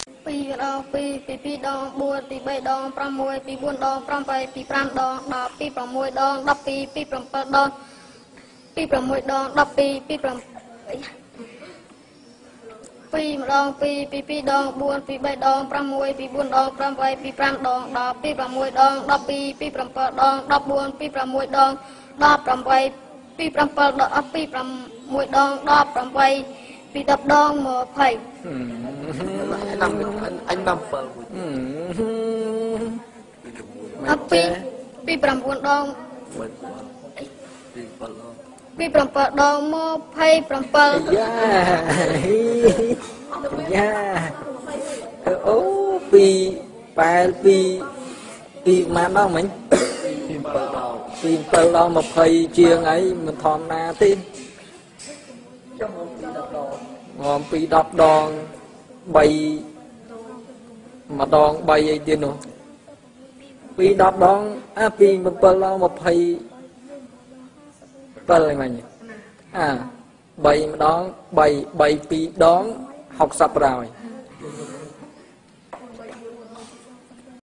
2 ម្ដង 2 ពី 2 ដង 4 ពី 3 ដង 6 ពី 4 ដង 8 ពី 5 ដង 10 ពី 6 ដង 12 ពី 7 ដង ពី 6 ដង 12 ពី 7 2 ម្ដង 2 ពី 2 ដង 4 ពី 3 ដង 6 ពី 4 ដង 8 ពី 5 ដង 10 ពី 6 ដង 12 ពី 7 ដង 14 ពី 6 ដង 18 ពី 7 ដង ពី 6 ដង 18 ពី 10 ដង 20 năm អញ 5 7 មួយ អពីពី 9 ដង ពី 7 ដង ពី 7 ដង 27 យ៉ាយ៉ាអូ ពីប៉ែល ពីពីប៉ុន្មានដងមិញ? ពី 7 ដង ពី 7 ដង 20 ជាងអី មិនធម្មតាទេ ចុះមកពី 10 ដង ងំពី 10 ដង 3 ម្ដង 3 អីទៀតនោះ ពី 10 ដង អាពី 7 ដង 27 ហ្នឹងមិញ អា 3 ម្ដង 3 3 2 ដង 60 ប្រយ